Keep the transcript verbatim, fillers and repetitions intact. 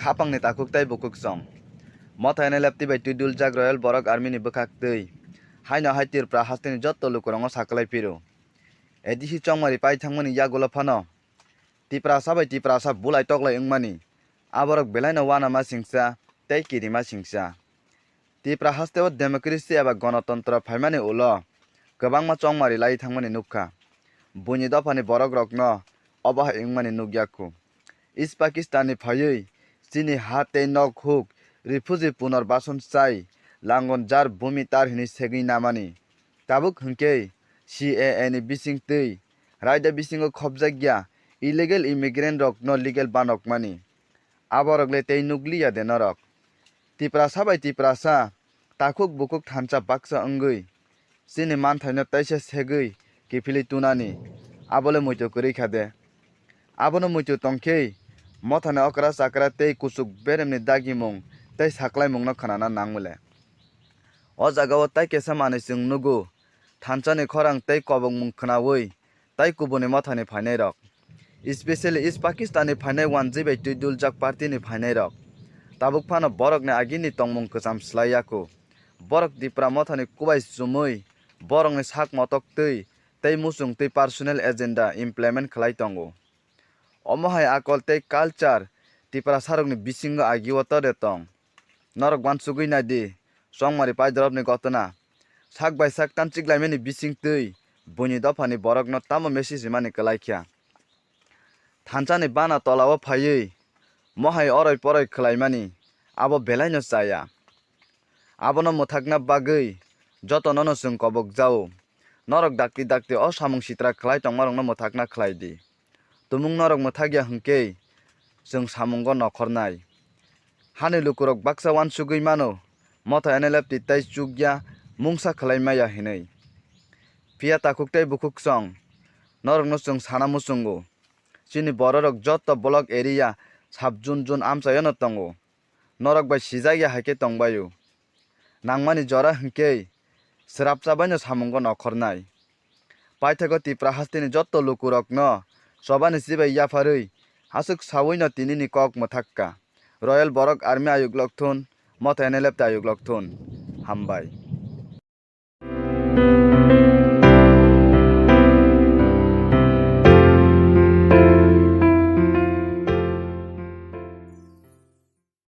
Khapangni takhuk tei bukhuk song. Motha N L F T bai twi duljak Royal Borok Army ni bwkhak twi. Haino hai Tripura hasteni jotto lukurongo saklai phiro. A D C chongmari pai thangmani yagulo phano Tiprasa bai Tiprasa bulai toklai wngmani. Aborok belaino uanama singsa tei kirima singsa. Tipra hasteo democracy eba gonotontro phaimani ulo kwbangma chongmari lai thangmani nukha. Buini dophani borokrokno obo hai wngmani nukya khu. East Pakistan ni phaiwi chini ha tei nok huk refugee punorbason chai langon jar bumi tar hinwi segwi namani. Tabuk hwnkhe C A A ni bisingtwi raida bisingo khopjakya illegal immigrant rokno legal banokmani. Aborok le tei nukliya de norok. Tiprasa bai Tiprasa takhuk bukhuk thansa baksa wngwi chini manthaino teisa segwi kiphilwi tunani, abo le muitu kwrwi kha de. Abono muitu tongkhe mothani okra chakra tei kuchuk beremni dagimung tei saklaimungno khnana nangmole. O jagao tai kesa manwi chwng nugo, thansani khorang tei kobokmung khnaui tai kubuni mothani phainairok, especially East Pakistan ni phainai wanjwi bai twi duljak party ni phainairok. Tabuk phano borokni agini tongmung kwcham slai yaku. Borok Tipra mothani kubai chumui borokni sak motok twi tei muchung twi personal agenda implement khlai tongo. Omo hai akol tei culture Tiprasarokni bisingo agio tode tong. Norok uansugwi nai di, chongmari paidorobni gotona. Sak bai sak tanchiklaimani bisingtwi buini dophani borokno tamo message rimani kwlai kha. Thansani bana tolao phaiwi mohai oroi poroi khlaimani abo belaino chaya. Abono mwthakna bagwi jotonono chwng kobok jao. Norok dakti dakti o samung sitra khlai tongmarokno mwthakna khlai di. Tumung norok mwthakya hwnkhe chwng samungo nokhornai. Hani lukurok baksa uansugwi mano, motha N L F T tei chukya mungsa khlai maya hinwi. Phiya takhuk tei bukhuk song, norokno chwng sana muchungo. Chini bororok jotto block area sub zone zone amchaiono tongo. Norok bai sijak ya hai khe tong bai-o. Nangmani jora hwnkhe srapsa baino samungo nokhornai. Paithago Tipra hasteni jotto lukurokno chobani chibai yapharwi aswk sawino tinini kok mwthak kha. Royal Borok Army ayuk lokthun, motha N L F T ayuk lokthun. Hambai.